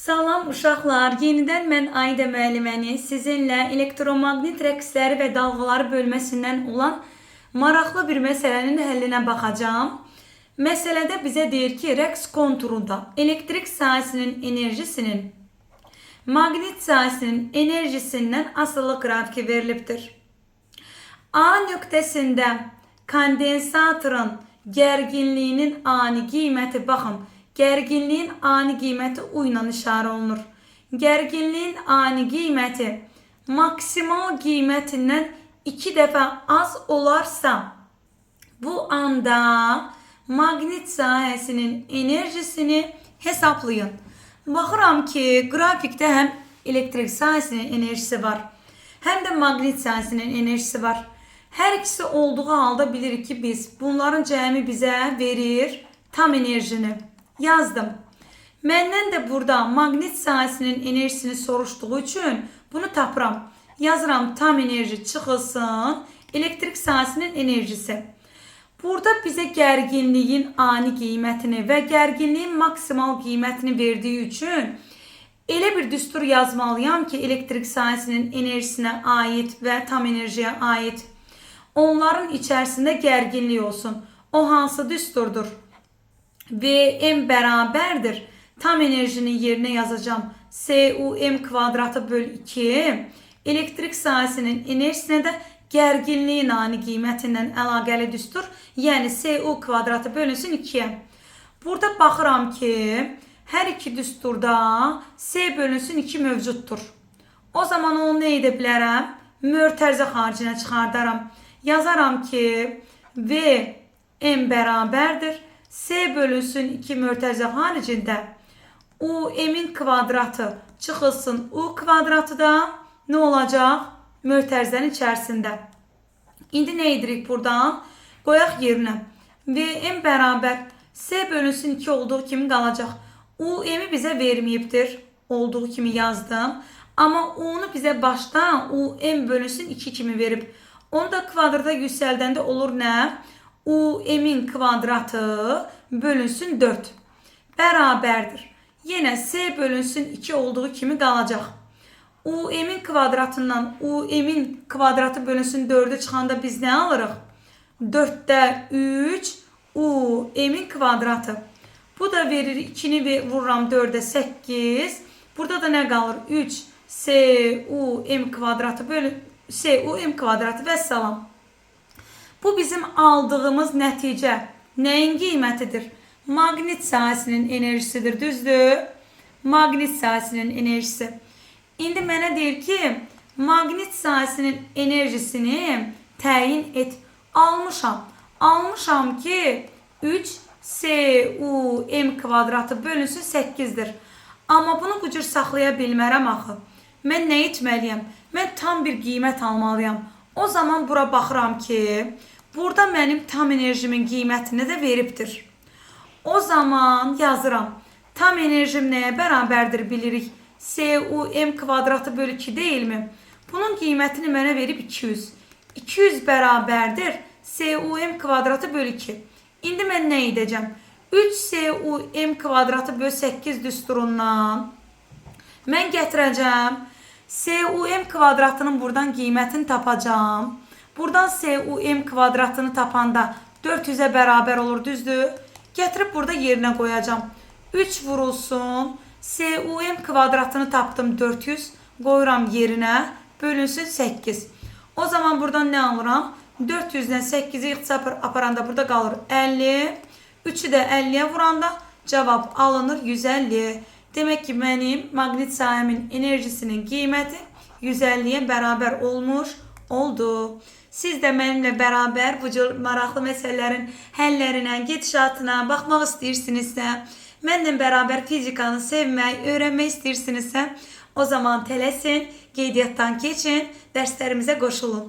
Salam uşaqlar, yenidən mən Ayda müəlliməni sizinlə elektromaqnit rəqsləri və dalğaları bölməsindən olan maraqlı bir məsələnin həllinə baxacağam. Məsələdə bizə deyir ki, rəqs konturunda elektrik sahəsinin enerjisinin maqnit sahəsinin enerjisindən asılı qrafiki verilibdir. A nöqtəsində kondensatorun gərginliyinin ani qiyməti, baxın, gərginliyin ani qiyməti U ilə işarə olunur. Gərginliyin ani qiyməti maksimal qiymətindən 2 dəfə az olarsa, bu anda maqnit sahəsinin enerjisini hesablayın. Baxıram ki, qrafikdə həm elektrik sahəsinin enerjisi var, həm də maqnit sahəsinin enerjisi var. Hər ikisi olduğu halda bilirik ki, biz bunların cəmi bizə verir tam enerjini. Yazdım. Məndən də burada maqnit sahəsinin enerjisini soruşduğu üçün bunu tapıram. Yazıram tam enerji çıxılsın elektrik sahəsinin enerjisi. Burada bizə gərginliyin ani qiymətini və gərginliyin maksimal qiymətini verdiyi üçün elə bir düstur yazmalıyam ki, elektrik sahəsinin enerjisinə aid və tam enerjiyə aid. Onların içərisində gərginlik olsun. O hansı düsturdur? VM bərabərdir. Tam enerjinin yerinə yazacağam. SUM kvadratı böl 2. Elektrik sahəsinin enerjisinə də gərginliyin ani qiymətindən əlaqəli düstur. Yəni SU kvadratı bölünsün 2-yə. Burada baxıram ki, hər iki düsturda S bölünsün 2 mövcuddur. O zaman onu nə edə bilərəm? Mötərizə xaricinə çıxardaram. Yazaram ki, V M bərabərdir. S bölünsün 2 mötərizə xaricində U M-in kvadratı çıxılsın U kvadratı da nə olacaq? Mötərizənin içərisində. İndi nə edirik buradan? Qoyaq yerinə. VM bərabər S bölünsün 2 olduğu kimi qalacaq. U M-i bizə verməyibdir. Olduğu kimi yazdım. Amma U-nu bizə başdan U M bölünsün 2 kimi verib. Onu da kvadrata yüksəldəndə olur nə? U M-in kvadratı bölünsün 4. Bərabərdir. Yenə S bölünsün 2 olduğu kimi qalacaq. U M-in kvadratından U M-in kvadratı bölünsün 4-ü çıxanda biz nə alırıq? 4-də 3 U M-in kvadratı. Bu da verir 2-ni vururam 4-ə 8. Burada da nə qalır? 3 S U M kvadratı bölü S U M kvadratı və salam. Bu bizim aldığımız nəticə nəyin qiymətidir? Maqnit sahəsinin enerjisidir, düzdür? Maqnit sahəsinin enerjisi. İndi mənə deyir ki, maqnit sahəsinin enerjisini təyin et. Almışam. Almışam ki, 3 S U M kvadratı bölünsün 8-dir. Amma bunu bu cür saxlaya bilmərəm axı. Mən nə etməliyəm? Mən tam bir qiymət almalıyam. O zaman bura baxıram ki, burada mənim tam enerjimin qiymətini də veribdir. O zaman yazıram. Tam enerjim nəyə bərabərdir bilirik. S U M kvadratı bölü 2 deyilmi? Bunun qiymətini mənə verib 200. 200 bərabərdir S U M kvadratı bölü 2. İndi mən nə edəcəm? 3 S U M kvadratı bölü 8 düsturundan mən gətirəcəm. S U M kvadratının buradan qiymətini tapacağam. Buradan S U M kvadratını tapanda 400-ə bərabər olur, düzdür? Gətirib burada yerinə qoyacağam. 3 vurulsun. S U M kvadratını tapdım 400. Qoyuram yerinə. Bölünsün 8. O zaman buradan nə alıram? 400-dən 8-i ixtisar aparanda burada qalır 50. 3-ü də 50-yə vuranda cavab alınır 150. Demək ki, mənim maqnit sahəmin enerjisinin qiyməti 150-yə bərabər olmuş oldu. Siz də mənimlə bərabər bu cür maraqlı məsələlərin həllərinə, gedişatına baxmaq istəyirsinizsə, mənimlə bərabər fizikanı sevmək, öyrənmək istəyirsinizsə, o zaman tələsin, qeydiyyatdan keçin, dərslərimizə qoşulun.